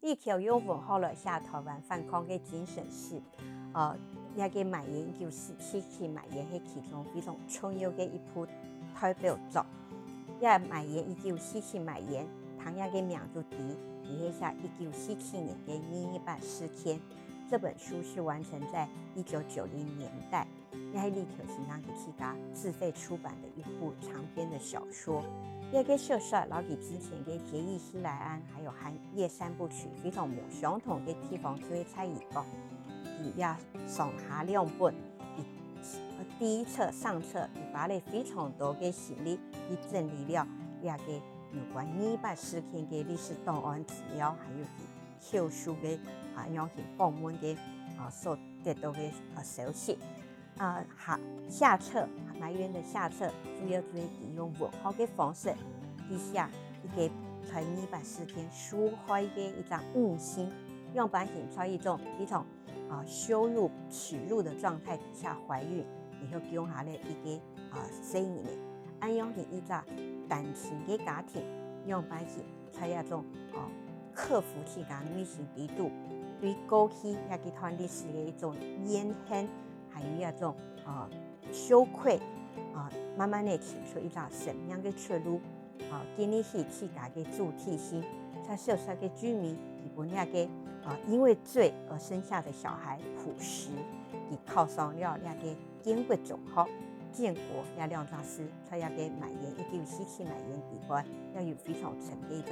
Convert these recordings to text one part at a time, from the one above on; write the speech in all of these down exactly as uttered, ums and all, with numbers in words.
李喬用文學來寫臺灣反抗个精神史，呃，這个《埋冤》一九四七，《埋冤》係其中非常重要个一部代表作。這《埋冤》一九四七，《埋冤》，聽這个名就知，佢係寫一九四七年个二二八事件。這本書是完成在一九九零年代，也係李喬先生佢自家自費出版的一部長篇的小說。這个小說摎佢之前个《結義西來庵》還有《寒夜三部曲》非常無相同个地方，就係在於講，佢這上下兩本，佢第一冊、上冊，佢花了非常多个心力去整理了這个有關二二八事件个歷史檔案資料，還有佢後續个啊，仰形訪問个啊，所得到个啊消息。啊，下，下冊，《埋冤》的下冊，主要就係佢用文學个方式，去寫一个在二二八事件受害个一隻女性，仰般形在一種非常啊羞辱、恥辱的狀態底下懷孕，然後降下了一个啊細人仔。恁樣形一隻單親个家庭，仰般形在這種哦克服自家內心底肚對過去這个段歷史个一種怨恨，還有這種呃羞愧，啊，慢慢个尋出一條生命个出路，啊，建立起自家个主體性。在小說个最尾，佢分這个啊因為罪而生下的小孩樸實，佢考上了這个建國中學。建國這兩隻字，在這个《埋冤》一九四七《埋冤》底背，也有非常深个一隻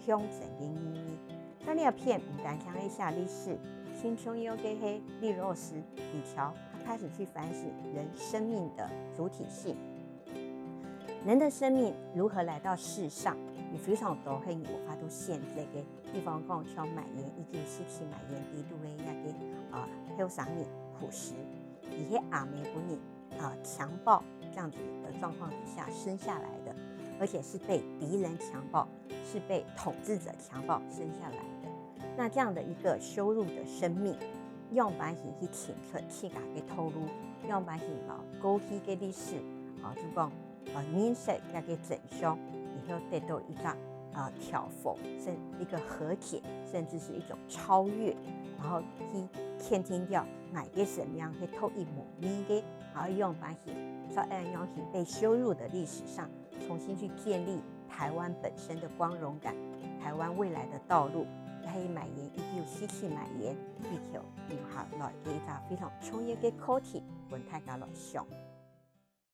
象徵个意義。 在這片毋單淨係寫歷史，盡重要个係李老師李喬，他開始去反省人生命的主體性。人的生命如何來到世上，有非常多係無法度選擇个。比方講，像《埋冤》一九四七《埋冤》底肚个這个啊後生人樸實，佢係阿姆分人啊強暴這樣子的狀況底下生下來的，而且是被敵人強暴，是被統治者強暴生下來的。那這樣的一個羞辱的生命，仰般形去尋出自家个道路，仰般形摎過去个歷史，啊，就講呃認識這个真相，然後得到一個呃調和，甚一個和解，甚至是一種超越，然後去肯定掉𠊎个生命係獨一無二个，然後仰般形在恁樣形被羞辱的歷史上，重新去建立臺灣本身的光榮感，臺灣未來的道路，這係《埋冤》一九四七《埋冤》李喬留下來个一個非常重要个課題，分大家來想。